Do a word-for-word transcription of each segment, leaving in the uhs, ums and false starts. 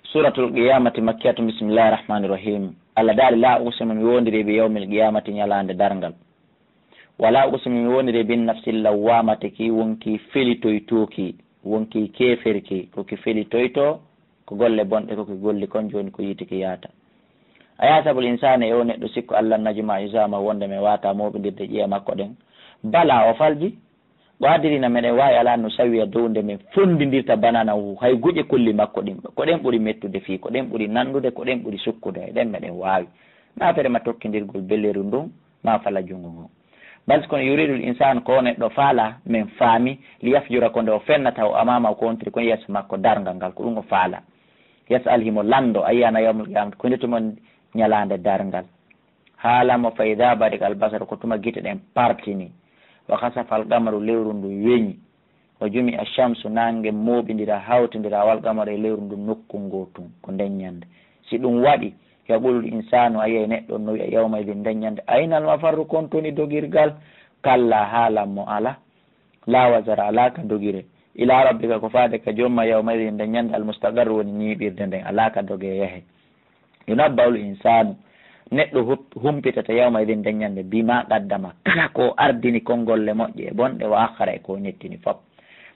Suratul Qiyamati makkiyatun. Bismillahi rahmani rahim. Allah daali, "La uqsimu, mi wondiri bi yawmil qiyamati, ñalaande darngal. Wala uqsimu, mi wondiri bin nafsil lawwamati, ki wonki felitoytooki, wonki keeferki, ko ki felitoyto, ko golle bonɗe, ko ki golli kon, joni ko yiite ki yaata." Ayahsabul insanu, e o neɗɗo sikku, allan najma'a izamahu, wonde men wata mooɓindirde ƴiye makko ɗen? Bala, o falji. Wa adirina, meɗen waawi, ala nusawwiya, dow nde men fonndindirta banana hu, hay guƴe kolli makko ɗin, ko ɗen ɓuri mettude fii, ko ɗen ɓuri nanndude, ko ɗen ɓuri sukkude, e ɗen meɗen waawi. Ma fere ma tokkindirgol beleru ndun, ma fala junngo ngon. Bal si kono, yuridul insanu, ko o neɗɗo faala, men faami, li yafjura, ko nde o fennata, o amama, ko wontiri kon yeeso makko darngal ngal, ko ɗum o faala. Yas'al, himo lanndo, ayyana yawmul qiyamati, ko nde tuma ñalaande darngal. Haala mo, fa ida barika al basaru, ko tuma gite ɗen partini, wa khasafa al qamaru, lewru ndu weñi, wa jumi a shamsu, nange mooɓindira, hawtindira, wal qamaru, e lewru ndu nokku ngootun, ko nden ñande. Si ɗum waɗi, yaqulul insanu, a yiyay neɗɗo no wi'a, yawma idin, nden ñande, ayna al mafarru, kon toni dogirgal? Kalla, haala mo, ala. La wazara, alaa ka dogire. Ila rabbika, ko faade ka Joom ma, yawma idin, nden ñande, al mustaqarru, woni ñiiɓirde nden, alaa ka doge yahe. Yunabba'ul insanu, neɗɗo hup-, humpitata yawma idin, nden ñande, bima qaddama, kala ko ardini kon golle moƴƴe e bonɗe, wa akhara, e ko nettini fop.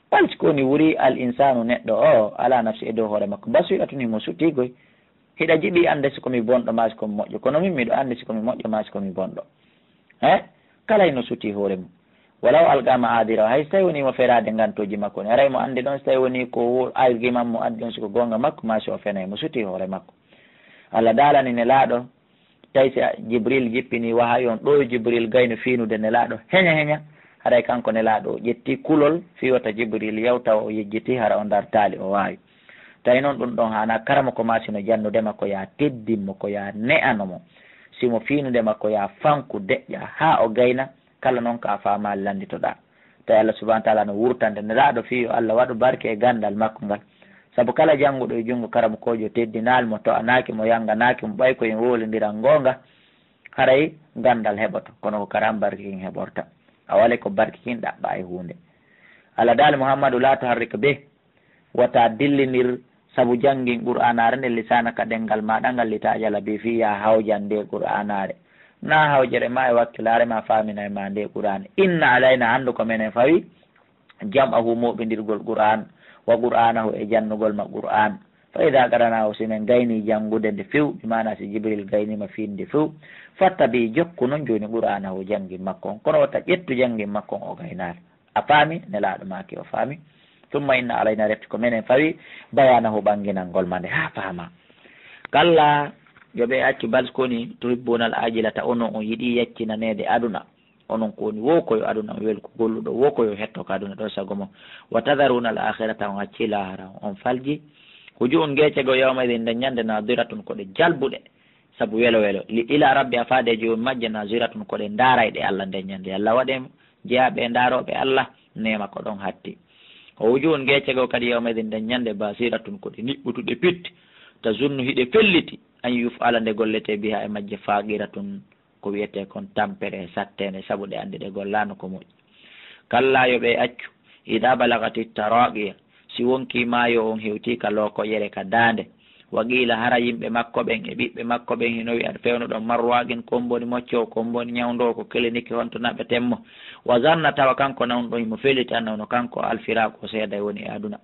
Bal si ko woni, wuri, al insanu, neɗɗo o, ala nafsi, e dow hoore makko, basiratun, himo sutii koy. Hiɗa jiɗi annde si ko mi bonɗo maa si ko mi moƴƴo, kono min miɗo anndi si ko mi moƴƴo maa si ko mi bonɗo. He? Kala hino sutii hoore mum. Walaw alqa ma'adirahu, hay so tawi wonii mo feraade ngantooji makko ni, haray mo anndi ɗon si tawi wonii ko wo-, argument mo addi on, si ko goonga makko maa si o fenay, mo sutii hoore makko. Allah daalani Nelaaɗo, tawi si a-, Jibril jippini wahayu on, ɗo Jibril gayno fiinude Nelaaɗo heña heña, haray kanko Nelaaɗo o ƴetti kulol fii wota Jibril yaw tawa o yejjiti, hara o dartaali, o waawi. Tawi noon ɗum ɗon haanaa, kara mo ko maa si no jannude ma ko yaa teddin mo, ko yaa ne'ano mo. Si mo fiinude ma ko yaa fanku, deƴƴa haa o gayna, kala noon ka a faamaali lannditoɗaa. Tawi Allah subhanahu wa taala no wurtande Nelaaɗo fii yo Allah waɗu barke e ganndal makko ngal. Sabu kala jannguɗo e junngo karamokoojo teddinaali mo, to'anaaki mo, yannganaaki mo, ɓay ko en wowlindiran goonga, haray ganndal heɓoto, kono ko karam barke kin heɓorta. A wale ko barke kin ɗaɓɓa e huunde. Allah daali Muhammadu, "La tuharrik bih." Wata dillinir sabu janngin Qur'aanaare nden lisaanaka ɗemngal maaɗa ngal, li ta'jala bih, fii yaa hawjan nde Qur'aanaare. Naa hawjere ma e wakkilaare ma faaminay ma nde Qur'aana. Inna alayna, anndu ko menen fawi, jam'ahu, mooɓindirgol Qur'aan, wa qur'aanahu, e jannugol ma Qur'aan. Fa idaa qara'naahu, si men gayni janngude nde few, bi maana si Jibril gaynii ma fiinde few, fattabi, jokku non jooni qur'aanahu, janngin makko on. Kono wata ƴettu janngin makko on o gaynaali. A faami? Nelaaɗo maaki o faami. Summa inna alayna, refti ko menen fawi, bayaanahu, ɓannginangol ma nde haa faama. Kalla, yo ɓe accu, bal si ko woni, tuhibbunal aajilata, onon on yiɗi yaccinaneede aduna. Onon ko woni wo ko yo aduna on welko, golluɗo wo ko yo hetto ka aduna ɗo sago mo. Wa tadharunal aakhirata, on acci laahara on, on falji. Wujuhun, geece goo, yawma idin, nden ñande, naadiratun, ko ɗe jalbuɗe. Sabu welo welo. Li, ila rabbiha, faade e joomum majje, naziratun, ko ɗe ndaarayɗe Allah nden ñande. Allah waɗe jeyaaɓe e ndaarooɓe Allah, neema ko ɗon hatti. Wa wujuhun, geece goo kadi, yawma idin, nden ñande, basiratun, ko ɗe niɓɓutuɗe pit. Tazunnu, hiɗe felliti, an yuf'ala, nde golletee, biha, e majje, faqiratun, ko wiyetee kon tampere e satteende, sabu ɗe anndi ɗe gollaano ko moƴƴi. Kalla, yo ɓe accu, ida balagati taraqiya, si wonkii maayo on hewtii ka lookoƴere, ka daande, wa qiila, hara yimɓe makko ɓen e ɓiɓɓe makko ɓen hino wi'a, fewndo ɗon, man raaqin, ko on woni moccoowo, ko on woni ñawndoowo, ko kiliniki, honto naɓeten mo? Wa zanna, tawa kanko nawnuɗo himo feliti, annahu, no kanko, al firaqu, o seeday woni e aduna.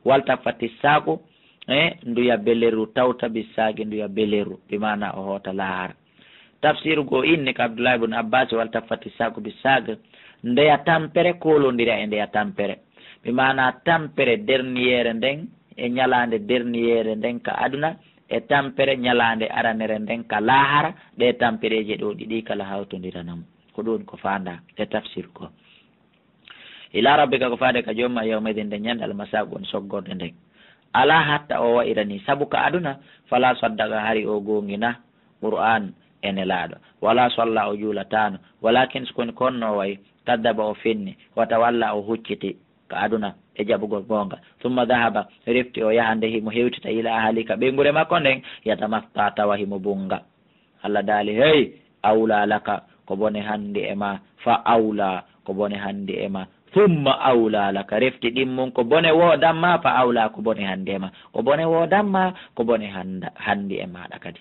Waltaffati saaqu, e nduya belerru, tawta bi saaqi, nduya belerru, bi maana o hoota laara. Tafsiru goo inni ka Abdullahi ibn Abbas, waltaffati saaqu bi saaq, ndeya tampere koolondira e ndeya tampere. Bi maana tampere derniyeere nden e ñalaande derniyeere nden ka aduna, e tampere ñalaande aranere nden ka laahara, ɗe tampereeje ɗo ɗiɗi kala hawtondirana mo. Ko ɗum woni ko faandaa e tafsir ko. Ila rabbika, ko faade ka joom ma, yawma idin, nden ñande, almasaaqu, woni soggorde nden. Alaa hatta o wa'ira nii, sabu ka aduna, fala saddaqa, hari o goongina Qur'aan e Nelaaɗo, wala salla, o juulataano, walakin, si ko woni, konno o wayi, kaddaba, o fenni, wa tawalla, o hucciti ka aduna e jaɓugol goonga, summa dahaba, refti o yaha nde himo hewtita, ila ahli, ka ɓeynguure makko nden, yatamatta, tawa himo bunnga. Allah daali, hey, awla laka, ko bone hanndi e ma, fa awla, ko bone hanndi e ma, Thumma awla laka, refti ɗimmun ko bone woodan ma, fa awla, ko bone handi e ma, ko bone woodan ma, ko bone handa-, handi e maɗa kadi.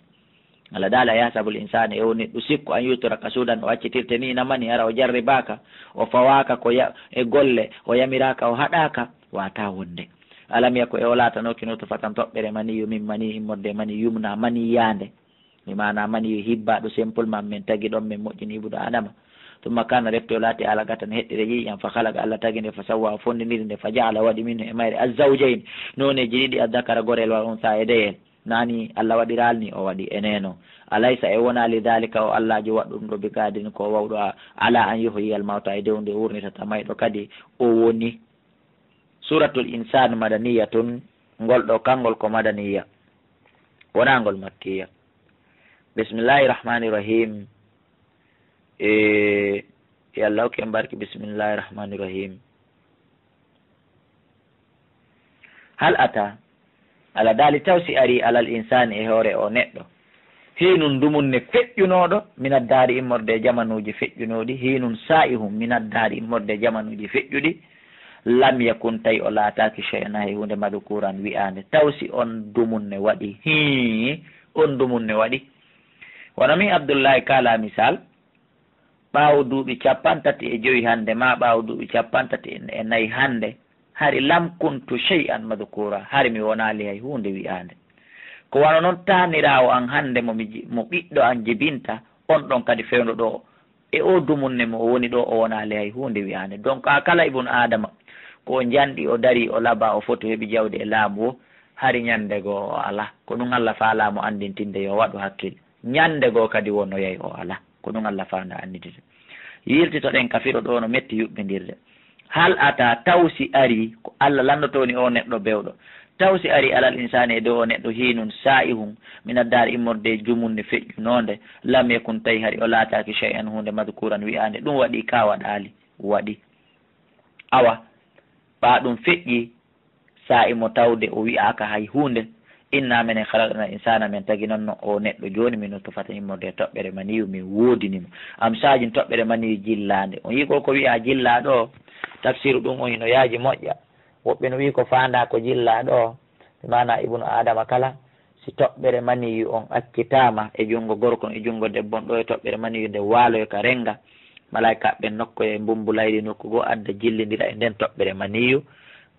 Allah daali, ayahsabu l-insanu, e o neɗɗo sikku, an yutraka sudan, o accitirte ni ina mani, hara o jarribaaka, o fawaaka ko ya-, e golle, o yamiraaka, o haɗaaka, wata wonde. Alam yaku, e o laatanooki nutfatan toɓɓere maniyu, min mani immorde mani yumna, mani yaande. Mi maana mani hibbaaɗo simple man, min tagi ɗon, min moƴƴini ibuɗo Adama. Tumma kana, refti o laati alaqatan heɗɗire ƴiiƴan, fa khalaqa, Allah tagi nde, fa sawwa, o fondindiri nde, fa ja'ala, waɗi minhu, e mayre, azzawjayni, nooneeji ɗiɗi, azzakara, gorel, wal unsa, e deyel. Nani Allah waɗiral ni, o waɗi e neno. Alaysa, e wona, li dhalika, o Allaajo waɗɗo ɗum ɗo, bi qadirin, ko wawɗo, a-, ala an yuhyiyal mawta, e dow nde wurnitata mayɗo kadi o woni. Suratul Insan madaniyatun, ngol ɗo kangol ko madaniya, wonaa ngol makkiya. Bismillahi rahmani rahim. E, e Allah hokki en barke. Bismillahi rahmani rahim. Hal ata, Allah daali, taw si ari, alal insani, e hoore o neɗɗo, hinun, dumunne feƴƴunooɗo, minad dahri, immorde e jamanuuji feƴƴunooɗi, hinun sa'ihun, minad dahri, immorde e jamanuuji feƴƴuɗi, lam yakun, tawi o laataaki, shay'an, hay huunde, madhkuran, wi'aande. Taw si on dumunne waɗi, hii, on dumunne waɗi. Wano min Abdullahi kaala misal, ɓaawo duuɓi cappanɗe tati e jowi hannde, maa ɓaawo duuɓi cappanɗe tati e nayi hannde, hari lam kuntu shay'an madhkura, hari mi wonaali hay huunde wi'aande. Ko wano non taaniraawo an hannde mo mi ji-, mo ɓiɗɗo an jibinta, on ɗon kadi fewndo ɗo, e o dumunne mo o woni ɗo, o wonaali hay huunde wi'aande. Donc, a kala ibnu Aadama, ko o njanɗi, o dari, o laba, o foti, o heɓi jawdi e laamu o, hari ñannde goo o alaa. Ko ɗum Allah faalaa mo anndintinde yo waɗu hakkil. Ñannde goo kadi wonoyay o alaa. Ko ɗum Allah faanda annditita. Yiltitoɗen ka firo ɗo no metti yuɓɓindirde. Hal ata, taw si ari, ko Allah lanndotoo ni o neɗɗo bewɗo. Taw si ari alal insaani e dow o neɗɗo hinun sa'ihun, minad dahri immorde e jumunne feƴƴunoonde, lam yakun tawi hari o laataaki shay'an huunde madhkuran wi'aande. Ɗum waɗi ka waɗaali? Waɗi. Awa, ɓaa ɗum feƴƴi, saa'i mo tawde o wi'aaka hay huunde. Inna menen khalaqna insana, men tagi non no o neɗɗo jooni, min nutfatan immorde e toɓɓere maniyu, min woodini mo. Am saajin toɓɓere maniyu jillaande. On yi'i ko, ko wi'a jillaa ɗo, tafsiru ɗum o hino yaaji moƴƴa. Woɓɓe no wi'i ko faandaa ko jillaa ɗo, bi maana ibnu Aadama kala, si toɓɓere maniyu on accitaama e junngo gorko on e junngo debbo on, ɗo e toɓɓere maniyu nde waaloyo ka rennga, malaa'ikaaɓe ɓen nokkoya e mbummbu laydi nokku goo, adda jillindira e nden toɓɓere maniyu.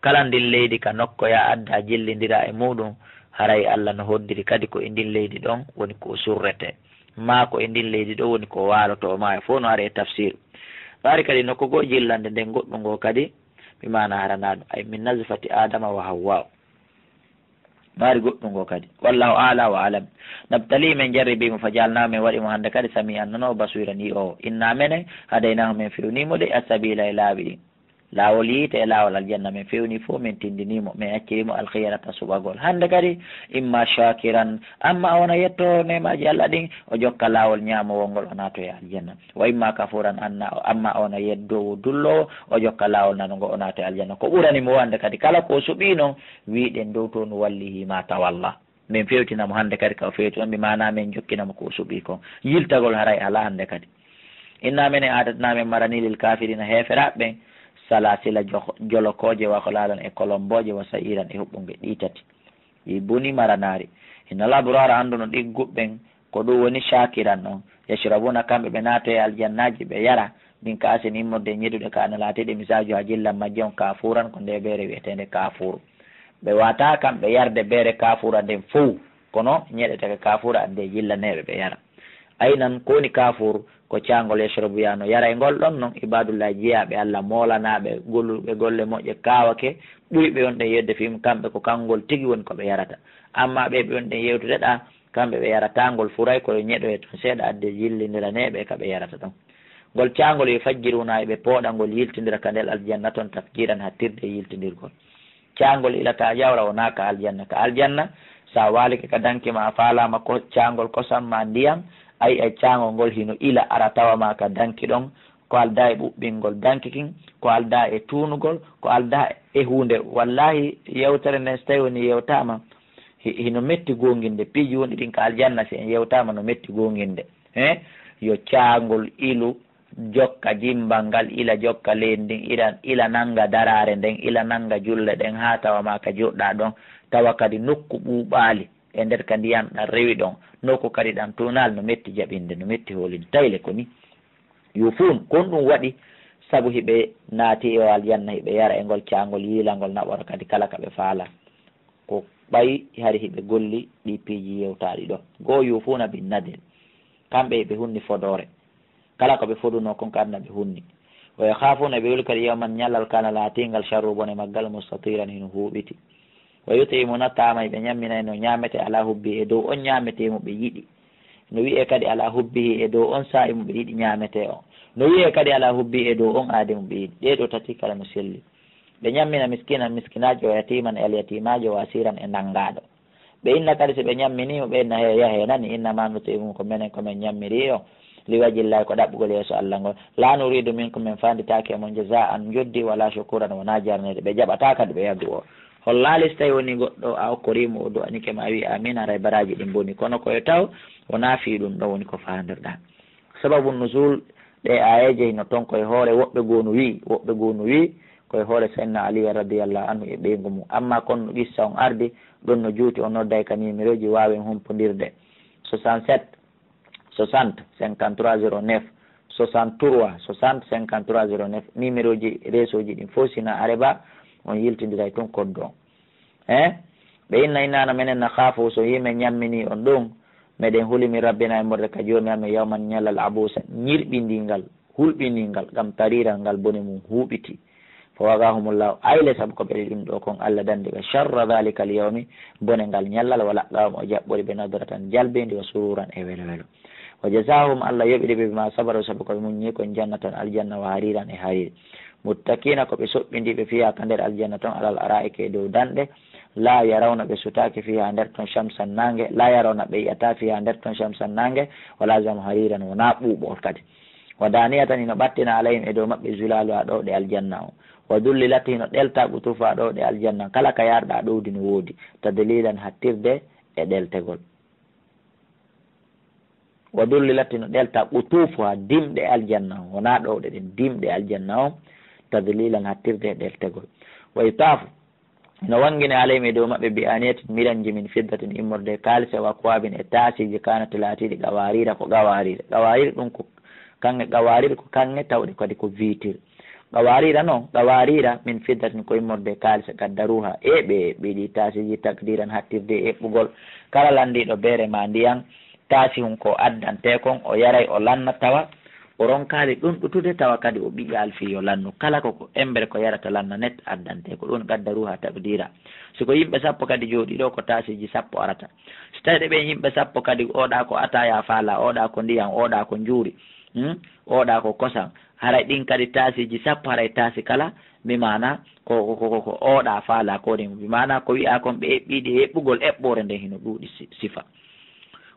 Kala ndin leydi ka nokkoya adda jillindira e muuɗum, haray Allah no hoddiri kadi ko e ndin leydi ɗon woni ko o surretee, maa ko e ndin leydi ɗon woni ko o waalotoo, maa e fow no ari e tafsiru. No ari kadi nokku goo jillande nden goɗɗum goo kadi, bi maana haranaa ɗum, ay min nazfati Aadama wa Hawwaa. Maari goɗɗum ngo kadi. Wallahu a'la wa alam. Nabtali, men jarribii mo, fa ja'alnaahu, men waɗi mo hannde kadi sami'an, nanoowo, basiiran, yi'oowo. Inna menen, hadaynaahu, men fewnii mo de, as-sabiila, e laawi ɗin. Laawol yiite e laawol aljanna, men fewnii fow, men tindinii mo, men acciri mo al-khiyarata, suɓagol. Hannde kadi, imma shakiran, amma o wona yettoowo neemaaji Allah ɗin, o jokka laawol ñaamowol ngol, o naatoya aljanna. Wa imma kafuran, anna, amma o wona yeddoowo dulloowo, o jokka laawol nanungol, o naatoya aljanna. Ko ɓurani mo hannde kadi, kala ko o suɓii non, wi'uɗen dow to nuwallihi ma tawalla. Men fewtina mo hannde kadi ka o fewti on, bi maana men jokkina mo ko o suɓii kon. Yiltagol haray alaa hannde kadi. Inna menen a'tadna, men marani, lil kafirina, heeferaaɓe ɓen, salasila, jo-, jolokooje, wa aghlalan, e kolombooje, wa sa'iran, e huɓɓunge ɗi tati. Ɗi boni maranaari. Innal abrara, anndu no ɗigguɓe ɓen, ko ɗum woni shakiran on. Yashrabuna, kamɓe ɓe naatoya e aljannaaji, ɓe yara, min ka'sin, immorde e ñeɗuɗe, kana, laatiiɗe, mizajuha, jillan majje on, kafuran, ko nde beere wi'eteende kafur. Ɓe waawataa kamɓe yarde beere kafura nden fow, kono ñeɗetake kafura, adde jillaneeɓe ɓe yara. Aynan, ko woni kafur? Ko caangol, yashrabu, yaano yara e ngol ɗon non, ibadullahi, jeyaaɓe Allah, moolanaaɓe, goluɓe golle moƴƴe, kaawake, ɓuri ɓe on ɗen yedde fi, kamɓe ko kangol tigi woni ko ɓe yarata. Amma ɓe ɓe on ɗen yewtude ɗa, kamɓe ɓe yarataa ngol furay, ko yo ñeɗoye ton seeɗa, adde jillindiraneeɓe e ka ɓe yarata ɗon. Ngol caangol, yufajjiruna, e ɓe pooɗa ngol, yiltindira ka nder aljanna ton, tafjiran, hattirde e yiltindirgol. Caangol ilata jawra wonaa ka aljanna. Ka aljanna, sa waalike ka danki ma, a faalaama ko caangol kosam ma ndiyam, ay, ay, caangol ngol hino ila, ara tawa ma ka danki ɗon, ko aldaa e ɓuɓɓingol danki kin, ko aldaa e tuunugol, ko aldaa e huunde. Wallahi, yewtere nden, so tawi woni yewtaama, hi-, hino metti goonginde. Piiji wonɗi ɗin ka aljanna, si en yewtaama, no metti goonginde. He? Yo caangol ilu, jokka jimbal ngal, ila jokka leydi ndin, ila, ila nannga daraare nden, ila nannga julle ɗen, haa tawa ma ka joɗɗa ɗon, tawa kadi nokku ɓuuɓaali e nder ka ndiyan ɗan rewi ɗon, nokku kadi ɗan tuunaali, no metti jaɓinde, no metti hoolinde. Tayle ko ni. Yuufuun, kon ɗum waɗi sabu hiɓe naati e o aljanna, hiɓe yara e ngol caangol, yiilangol naɓora kadi kala ka ɓe faala. Ko ɓay hari hiɓe golli ɗi piiji yewtaaɗi ɗon. Goo, yuufuuna bin nadir, kamɓe hiɓe hunni fodoore. Kala ko ɓe fodunoo kon ka aduna ɓe hunni. Wa yakhaafuuna, ɓe weli kadi yawman, ñallal, kaana, laatingal, sharru, bone maggal, mustatiran, hino huuɓiti. Wa yut'imuna ta'ama, ɓe ñamminayno ñaamete, ala hubbi, e dow on ñaamete mo ɓe yiɗi. No wi'e kadi ala hubbihi, e dow on saa'i mo ɓe yiɗi ñaamete on. No wi'e kadi ala hubbi, e dow on aade mo ɓe yiɗi. Ɗee ɗoo tati kala no selli. Ɓe ñammina miskinan, miskinaajo, wa yatiman, e alyatimaajo, wa asiran, e nanngaaɗo. Ɓe inna kadi si ɓe ñammini mo, ɓe inna, "He, yahee nani, innama nut'imukum, ko menen ko men ñammiri on, li wajhillahi, ko ɗaɓɓugol yeeso Allah ngol. La nuridu minkum, men fanditaake e mon, jazaan, njoddi, wala shukuran, wonaa jarneede." Ɓe jaɓataa kadi ɓe yadu o. Hollaali si tawi woni goɗɗo a okkorii mo, o du'anike ma, a wi'i, "Amin," haray baraaji ɗin boni. Kono ko e taw, wonaa fii ɗum ɗon woni ko faandirɗaa. Sababu nuzul ɗee aayeeje hino ton ko e hoore woɓɓe goo no wi'i, woɓɓe goo no wi'i ko e hoore Sayyidina Ali radiyallahu anhu e ɓeyngu mum. Amma kon no qissa on ardi, ɗon no juuti, on nodday ka numéroji waawen humpondirde. Soixante-sept, soixante, cinquante-trois zéro neuf, soixante-trois, soixante, cinquante-trois zéro neuf, numéroji reseauji ɗin fof, sina areba, on yiltindiray tun koddo on. Eh? Ɓe inna, innana menen na khaafu, so himen ñammini on ɗum, meɗen huli min rabbina, immorde ka joomi amen, yawman, ñallal, abuusa, ñirɓindingal, hulɓindingal, qamtariiran, ngal bone mum huuɓiti. Fa waqahumullahu, ayle sabu ko ɓe ɗum ɗo kon, Allah dandi ɓe sharra dhalika al yawmi, bone ngal ñallal, wa laqqahum, o jaɓɓori ɓe nadratan, jalbindi, wa sururan, e welo welo. Wa jazahum, Allah yoɓiri ɓe, bima sabaru, sabu ko ɓe muññi kon, jannatan, aljanna, wa hariran, e hariri. Muttakiina, ko ɓe soɓɓindiiɓe, fiihaa, ka nder aljanna ton, alal araa'iki, e dow danɗe, laa yarawna, ɓe sutaaki, fiihaa, nder ton, shamsan, naange, laa yarawna, ɓe yi'ataa, fiihaa, nder ton, shamsan, naange, walaa zamhariiran, wonaa ɓuuɓol kadi. Wa daaniyatan, hino ɓattina, alayhim, e dow maɓɓe, zilaaluhaa, ɗowɗe aljanna on. Wa dullilat, hino ɗelta, qutuufuhaa, ɗowɗe aljanna on, kala ka yarɗaa ɗowdi no woodi, tadliilan, hattirde e ɗeltegol. Wa dullilat, no ɗelta, qutuufuhaa, dimɗe aljanna on, wonaa ɗowɗe ɗen, dimɗe aljanna on, tadliilan, hattirde e ɗeltegol. Wa yutaafu, no wanngine, alayhim, e dow maɓɓe, bi aaniyatin, miranji, min fiddatin, immorde e kaalise, wa akwaabin, e taasiiji, kaanat, laatiiɗi, qawaariira, ko qawaariira. Qawaariira ɗum ko kaŋŋe, qawaariira ko kaŋŋe tawɗe kadi ko viitir. Qawaariira non, qawaariira min fiddatin, ko immorde e kaalise, qaddaruuhaa, eɓɓi, eɓɓi ɗi taasiiji, taqdiiran, hattirde e eɓɓugol. Kala lanndiiɗo beere maa ndiyan, taasi hun ko addantee kon, o yaray, o lanna, tawa o ronkaali ɗunɗutude, tawa kadi o ɓiƴaali fii yo lannu. Kala ko, ko emmbere ko yarata lanna net addantee ko ɗun, qaddaruuhaa taqdiira. Si ko yimɓe sappo kadi jooɗii ɗoo, ko taasiiji sappo arata. Si tawii ɓen yimɓe sappo kadi, oɗa ko ataaya faalaa, oɗa ko ndiyan, oɗa ko njuuri, hmm? Oɗa ko kosan, haray ɗin kadi taasiiji sappo, haray taasi kala, bi maana ko, ko, ko, ko, ko oɗa faalaa ko ɗin, bi maana ko wi'aa kon ɓe eɓɓii ɗi e eɓɓugol eɓɓoore nden hino ɗuuɗi si-, sifa.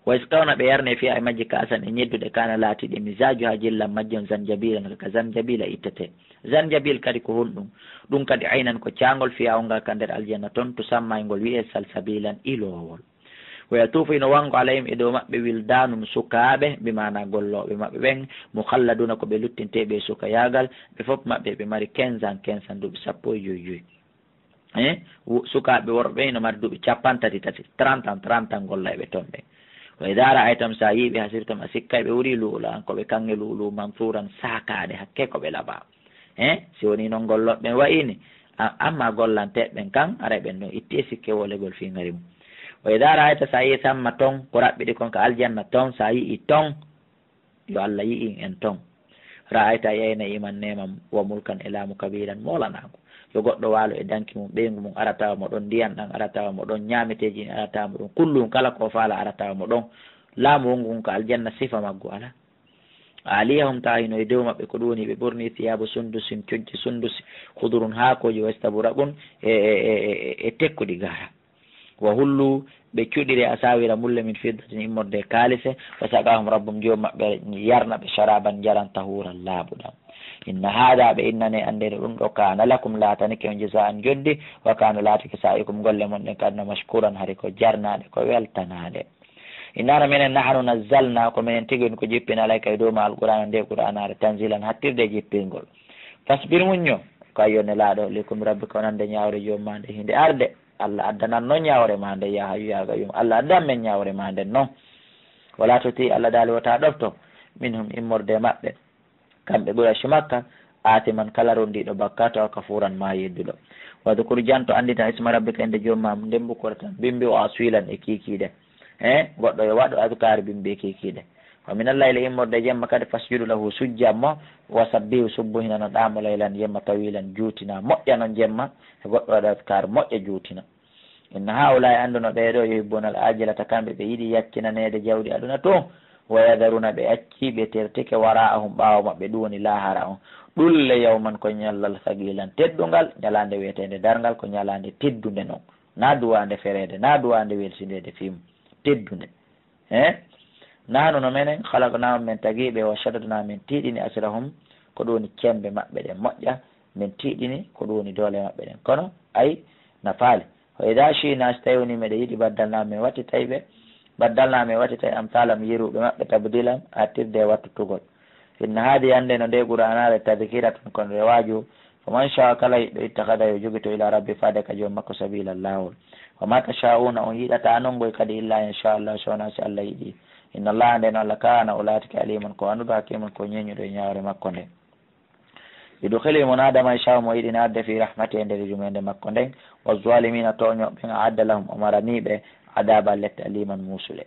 Wa yusqawna, ɓe yarne, fiihaa e majji, ka'san, e ñedduɗe, kaana, laatiiɗe, mizaajuhaa, jillan majji on, zanjabiilan, ka zanjabiila ittetee. Zanjabiil kadi ko honɗum? Ɗum kadi aynan ko caangol, fiihaa, wongal ka nder aljanna ton, tusammaa, ngol wi'ee salsabiilan, iloowol. Wa yatuufu, hino wanngo, alayhim, e dow maɓɓe, wildaanun, sukaaɓe, bi maana gollooɓe maɓɓe ɓen, mukhalladuuna, ko ɓe luttinteeɓe e sukayaagal, ɓe fof maɓɓe ɓe mari quinze ans, quinze ans, duuɓi sappo e joy joy. Eh, wo-, sukaaɓe worɓe ɓen hino mari duuɓi cappanɗe tati tati, trente ans, trente ans gollay ɓe ton ɓen. Wa idaa ra'aytahum, si a yi'ii ɓe, hasibtahum, a sikkay ɓe wurii lu'lu'an, ko ɓe kaŋŋe lu'lu'u, mansuuran, saakaaɗe, hakkee ko ɓe laɓaa. Eh, si wonii non gollooɓe ɓen wa'iini, a-, amma gollanteeɓe ɓen kan, haray ɓen ɗon itti e sikke wolegol fii ŋari mum. Wa idaa ra'ayta, si a yi'ii, samma ton, ko raɓɓiɗi kon ka aljanna ton, si a yi'ii ton, yo Allah yi'in en ton. Ra'ayta, a yi'ay, na'iiman, neema, wa mulkan, e laamu, kabiiran, moolanaangu. Yo goɗɗo waalo e danki mum, ɓeyngu mum ara tawa mo ɗon, ndiyan ɗan ara tawa mo ɗon, ñaameteeji ɗin ara tawa mo ɗon, kulluhun, kala ko o faalaa ara tawa mo ɗon. Laamu wonngu ngun ka aljanna, sifa maggu alaa. Aaliyahum, tawa hino e dow maɓɓe ko ɗum woni ɓe ɓornii, siyaabu sundusin, cojji sundusi, khudurun, haakooji, wa istabraqun, e, e, e, e, e tekkuɗi gaara. Wa hullu, ɓe cuɗiri, asaawira, mulle, min fiddatin, immorde e kaalise, wa saqaahum rabbuhum, joomi maɓɓe yarna ɓe, sharaaban, njaram, tahuuran, laaɓuɗam. Inna haadaa, ɓe innane, anndene ɗum ɗo, kaana lakum, laatanike on, jazaa'an, njoɓdi, wa kaana, laatike, sa'yukum, golle mon ɗen, kadi no, mashkuuran, hari ko jarnaaɗe, ko weltanaaɗe. Innana menen, nahnu nazzalna, ko menen tigi woni ko jippini, alayka e dow ma alqur'ana, nde qur'anaare, tanzilan, hattirde e jippingol. Fasbir, muñño, ko a yo nelaaɗo, li hukmi rabbika, wonande ñaawre joom ma nde hinde arde. Allah addanan noon ñaawre ma nde, ya hayyu ya qayyum. Allah addan men ñaawre ma nden noon. Wala tuti, Allah daali, wota ɗofto, minhum, immorde e maɓɓe, kamɓe Quraysh Makka, aasiman, kala rondiiɗo bakkaatu, aw kafuuran, ma yedduɗo. Wadkur, janto, anndita, isma rabbika, innde joom ma nden bukuratan, bimbi, wa asilan, e kiikiiɗe. He goɗɗo yo waɗu adkaar bimbi e kiikiiɗe. Wa minal layli, immorde e jemma kadi, fasjudu lahu, sujjan mo, wa sabbihu, subbuhinano ɗaa mo, laylan, jemma, tawilan, juutina, moƴƴa noon jemma, he goɗɗo waɗa adkaar moƴƴa juutina. Inna haa'ulaa'i, annduno ɓee ɗoo, yuhibbunal aajilata, kamɓe ɓe yiɗi yaccinaneede jawdi aduna tun, wa yadharuna, ɓe acci, ɓe tertike, waraa'ahum, ɓaawo maɓɓe, ɗum woni laahara on. Ɗulle, yawman, ko ñallal, sagiilan, teddungal, ñalaande wi'eteende darngal, ko ñalaande teddunde non, naa duwaande fereede, naa duwaande welsindeede fim, teddunde. He? Nahnu, no menen, khalaqnahum, men tagi ɓe, wa shaddadna, men tiiɗini, asrahum, ko ɗum woni cembe maɓɓe ɗen moƴƴa, men tiiɗini ko ɗum woni doole maɓɓe ɗen. Kono ay nafaali. Wa idha shi'na, si tawi woni meɗen yiɗi, baddalna, men wattitay ɓe, baddalna, men wattitay amthalahum, yeruɓe maɓɓe, tabdilan, artirde e wattutugol. Inna hadhihi, annde no nde qur'anaare, tadhkiratun, kono nde waaju, faman sha'a, kala yiɗɗo, ittakhadha, yo jogito, ila rabbi, faade ka joom makko, sabila, laawol. Wa ma tasha'una, on yiɗata non ngoy kadi, illa an yasha Allah, so wona si Allah yiɗi. Inna Allah, nden Allah, kana, o laatike, aliman, ko annduɗo, hakiman, ko ñeñuɗo e ñaawre makko nden. Yudkhilul munada man yasha'u, mo yiɗi naatde, fi rahmati, e nder yurmeende makko nden. Wa zalimina, tooñooɓe ɓen, a'adda lahum, o marani ɓe, adaba, lette, aliman, muusule.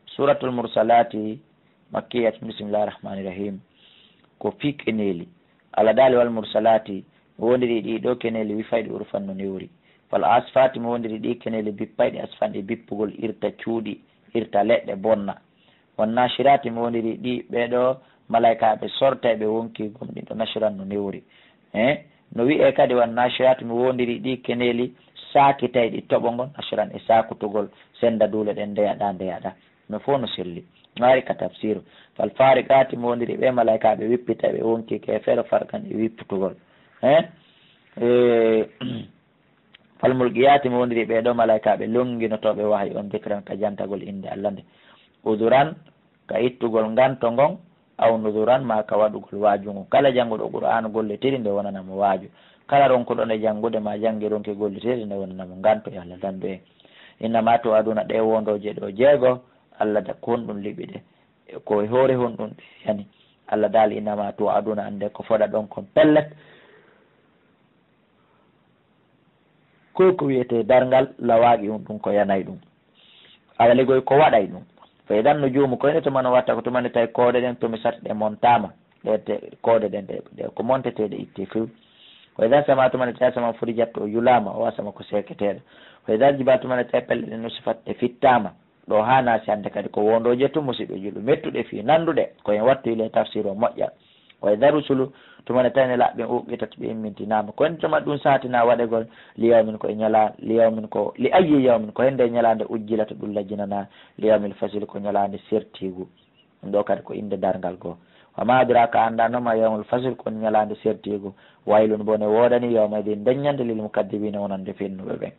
Suratul Mursalati, makkiyatun, bismillahir rahmanir rahim. Ko fii keneeli. Allah daali, wal mursalati, mi wondiri ɗii ɗoo keneeli, wifayɗi, urfan, no newri. Fal asifati, mi wondiri ɗii keneeli bippayɗi, asfan, e bippugol, irta cuuɗi, irta leɗɗe, bonna. Wan nashirati, mi wondiri ɗii, ɓee ɗoo malaykaaɓe sortayɓe wonkii gomɗinɗo, nashran, no newri. Eh? No wi'ee kadi, wan nashirati, mi wondiri ɗii keneeli saakitayɗi toɓo ngon, nashran, e saakutugol, senda duule ɗen, ndeyaɗaa, ndeyaɗaa. No fof no selli. Maari ka tafsiru. Fal fariqati, mi wondiri ɓee malaykaaɓe wippitayɓe wonkii keefeero, farqan, e wipputugol. Eh? Eh, fal mulqiyati, mi wondiri ɓee ɗoo malaykaaɓe lonnginotooɓe wahayi on, dikran, ka jantagol innde Allah nde. Uduran, ka ittugol nganto ngon, aw nuduran, maa ka waɗugol waaju ngun. Kala jannguɗo Qur'aanu gollitiri nde, wonana mo waaju. Kala ronkuɗo nde janngude, maa janngi ronki gollitiri nde, wonana mo nganto, yo Allah dandu en. Innama tu'aduna, ɗee wondooje ɗoo jeego, Allah da ko honɗum liɓi ɗe. E ko e hoore honɗum ɗe yani. Allah daali, innama tu'aduna, annde ko foɗaɗon kon pellet. Ko ko wiyetee darngal, lawaaqi un, ɗum ko yanay ɗum. Awa ligoy ko waɗay ɗum. Fa idan nujumu, ko ene tuma no watta ko tuma nde tawi koode ɗen tumisat, ɗe montaama. Ɗe te-, koode ɗen ɗe, ɗe ko monteteeɗe, itte few. Wa idan sama, tuma nde tawi sama furijat, o yulaama, o asama ko seeketeeɗo. Wa idan jiba, tuma nde tawi pelle ɗen nusifat, ɗe fittaama. Ɗo haa naasi hannde kadi ko wondooje tun, musiɓɓe julɓe, mettuɗe fii nanndude, ko en wattu ile tafsir o moƴƴa. Wa idha rusulu, tuma nde tawi nelaaɓe ɓen uqqitat, ɓe immintinaama. Ko en tuma ɗum saatinaa waɗegol, li yawmin, ko e ñala-, li yawmin, ko, li ayyi yawmin, ko hende ñalaande, ujjilata, ɗum lajjinanaa, li yawmil fasli, ko ñalaande sertiigu. Ɗum ɗo kadi ko innde darngal goo. Wa ma adraka, a anndaa no ma yawmul fasl, ko ñalaande sertiigu. Waylun, bone woodani, yawma idin, nden ñande, lil mukaddibiina, wonande fennuɓe ɓen.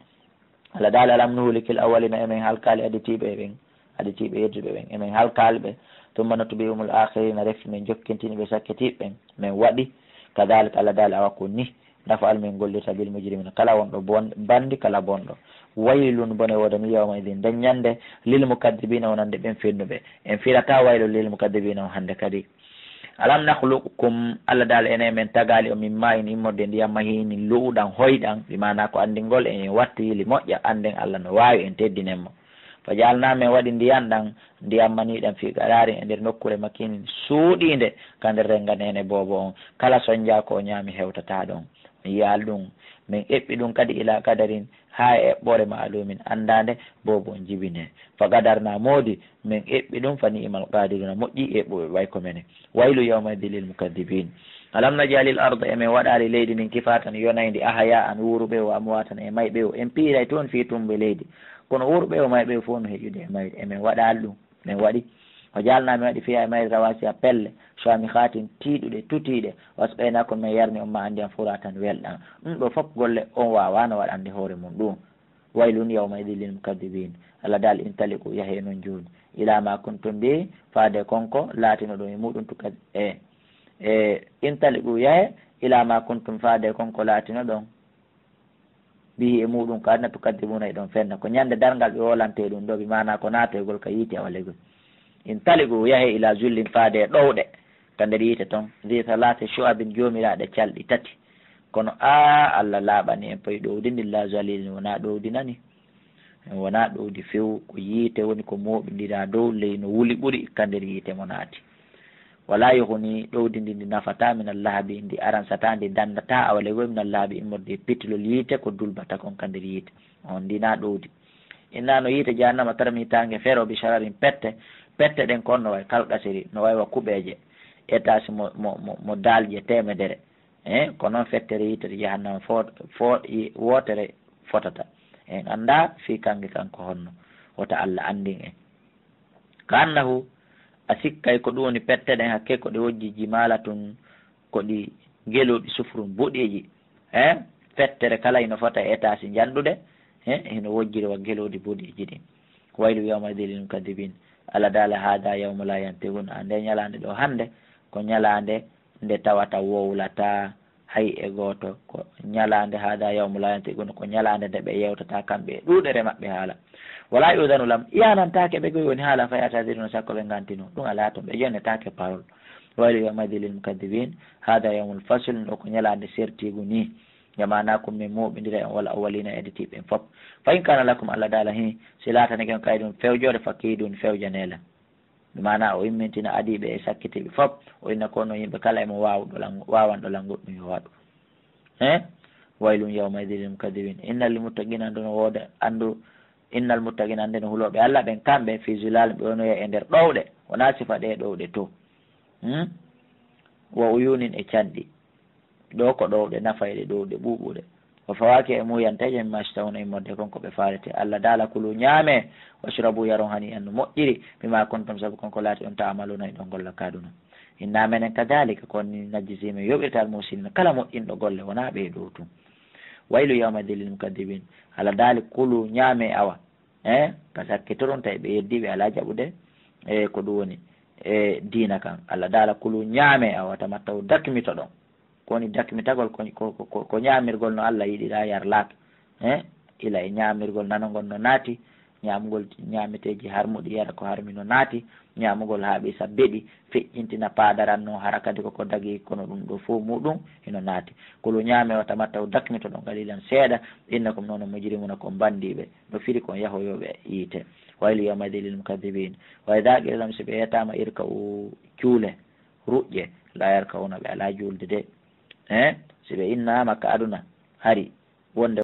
Allah daali, alam nuhlikil awwalina, emen halkaali aditiiɓe ɓen, aditiiɓe yedduɓe ɓen, emen halkaali ɓe. Thumma nutbi'umul akhirina, refti men jokkintini ɓe sakkitiiɓe ɓen, men waɗi. Kadhalika, Allah daali, awa ko ni, naf'al, men gollirta, bil mujrimina, kala wonɗo bon-, bandi, kala bonɗo. Waylun, bone woodani, yawma idin, nden ñande, lil mukaddibiina, wonande ɓen fennuɓe. En firata waylun lil mukaddibiina on hannde kadi. Alam nakhluqukum, Allah daali, enen men tagaali on, min ma'in, immorde ndiyam, mahinin, lu'uɗan, hoyɗan, bi maana ko anndingol en, en wattu yili moƴƴa, annden Allah no waawi, en teddinen mo. Fa ja'alna, men waɗi ndiyan ɗan, ndiyam maniɗan, fi qararin, e nder nokkuure, makinin, suuɗiinde, ka nder rennga neene boobo on. Kala sonjaa ko o ñaami hewtataa ɗon. On yi'al ɗum, men eɓɓi ɗum kadi, ila qadarin, haa e eɓɓoore, ma'lumin, anndaande, boobo on jibinee. Fa qadarna, moodi, men eɓɓi ɗum, fa ni'mal qadiruna, moƴƴi eɓɓuɓe ɓay ko menen. Waylu yawma idin lil mukaddibiin. Alam naj'alil arda, emen waɗaali leydi ndin, kifatan, yonayndi, ahya'an, wuuruɓe, wa amwatan, e mayɓe o. En piiray toon fii tumbe leydi. Kono wuuruɓe o mayɓe o fof no heƴude e mayri. Emen waɗaali ɗum. Men waɗi. Wa ja'alna, men waɗi, fiha, e mayri, rawasiya, pelle, shamikhatin, tiiɗuɗe, tutiiɗe. Wa asqaynakum, men yarni on, ma'an, ndiyam, furatan, welɗan. Ɗum ɗo fof golle on waawaano waɗande hoore mum ɗum. Waylun yawma idin lil mukadibin. Allah daal, intaliqu, yahe non jooni. Ila ma kuntum bi, faade kon ko laatinoɗon e muɗum tukad-, e, e, intaliqu, yahe, ila ma kuntum, faade kon ko laatinoɗon. Bihi, e muɗum ko aduna, tukadibuna, eɗon fenna. Ko ñande darngal ɓe wolante ɗum ɗo, bi maana ko naatoygol ka yiite awa legol. Intaliqu, yahe ila zullin, faade e ɗowɗe ka nder yiite ton. Zi thalathi shu'abin, joomiraaɗe calɗi tati. Kono, aa, Allah laaɓani en, payi ɗowdi ndin, la zalilin, wonaa ɗowdi nani. Wonaa ɗowdi few, ko yiite woni ko mooɓindiraa dow ley no wuli ɓuri ka nder yiite mo naati. Wala yuhni, ɗowdi ndin ndi nafataa, min allahabi, ndi aransataa, ndi danndataa, awa legol, min allahabi, immorde e pitilol yiite ko dulbata kon ka nder yiite. On ndinaa ɗowdi. Inna no yiite jahannama tarmi taange fero bi shararin pette. Pette ɗen kon no way kalqasiri, no way wa kuɓeeje. Etaasi mo, mo, mo, mo daalje teemedere. Eh, ko noon fettere yitere jahannama fo-, fo-, i-, wootere fotata. En anndaa fii kanŋe kan ko honno. Wota Allah anndin en. Ka annahu, a sikkay ko ɗum woni pette ɗen, hakke ko ɗe wojji, jimaalatun, ko ɗi gelooɗi, sufrun, boɗeeji. Eh, fettere kala hino fota e etaasi njanɗude, eh, hino wojjiri wa gelooɗi boɗeeji ɗin. Waylu yawma idin lil mukadibin. Allah daala, hada yawmu la yantiqun. A nde ñalaande ɗo hannde, ko ñalaande nde tawata wowlataa hay e gooto. Ko ñalaande, hada yawmu la yantiqun, ko ñalaande nde ɓe yewtataa kamɓe e ɗuuɗere maɓɓe haala. Wala yu'dhanu lahum, iyanantaake ɓe goy woni haala, fa ya'tadhiruna, sakko ɓe ngantino. Ɗum alaa toon, ɓe jonnetaake parole. Waylu yawma idin lil mukadibin, hada yawmul fasl, ɗo ko ñalaande sertiigu ni. Jamaanaakum min mooɓindira en wal awwalina, e heddiiɓe ɓen fof. Fa in kana lakum, Allah daala, hi, si laataniike on kay ɗum fewjoore, fa kiidun, fewjanee lan. Bi maana o immintina adiiɓe e sakkitiiɓe fof, o inna ko no yimɓe kala e mo waawɗo lan-, waawanɗo lan goɗɗum yo waɗu. He? Waylun yawma idin lil mukadibin. Innal muttaqina, anndu, anndu, innal muttaqina, anndu no hulooɓe Allah ɓen, kamɓe, fi zilal, ɓe wonoya e nder ɗowɗe, wonaa sifa ɗe ɗowɗe to. Hmm? Wa uyunin, e canɗi. Ɗo ko ɗowɗe nafayɗe, ɗowɗe ɓuuɓuɗe. Wa fawakiha, e muuyanteeje, mimma yashtahuna, immorde kon ko ɓe faalete. Allah daala, kulu, ñaame, washrabu, yaron, hani'an, no moƴƴiri, bima kuntum, sabu kon ko laati on, ta'maluna, hiɗon golla ka aduna. Inna menen, kadhalika, ko ni, najzi, min yoɓirta, al muhsinin, kala moƴƴinɗo golle, wonaa ɓe ɗo tun. Waylu yawma idin lil mukadibin. Allah daali, kulu, ñaame, awa. Eh, ka sakkitoron tawi ɓe yeddi, ɓe alaa jaɓude, e ko ɗum woni, e diina kan. Allah daala, kulu, ñaame, awa, tamatta'u, dakmitoɗon. Ko woni dakmitagol? Ko, ko, ko, ko ñaamirgol no Allah yiɗira, yarlaaka. Eh, ila e ñaamirgol nanongol no naati, ñaamugol ñaameteeji harmuɗi, yara ko harmi no naati, ñaamugol haa ɓeysa beɗi, feƴƴintina paadaran no, hara kadi ko ko dagi, kono ɗum ɗo fof muɗum hino naati. Kulu, ñaame, wa tamatta'u, dakmitoɗon, qalilan, seeɗa, innakum, non on, mujrimuna, ko bandiiɓe, no firi kon yahoyooɓe yiite. Waylu yawma idin lil mukadibin. Wa idha qila lahum, si ɓe wiyataama, irka'u, juule, ruƴƴe, la yarka'una, ɓe alaa juulde de. Eh, si ɓe innaama ka aduna, hari wonde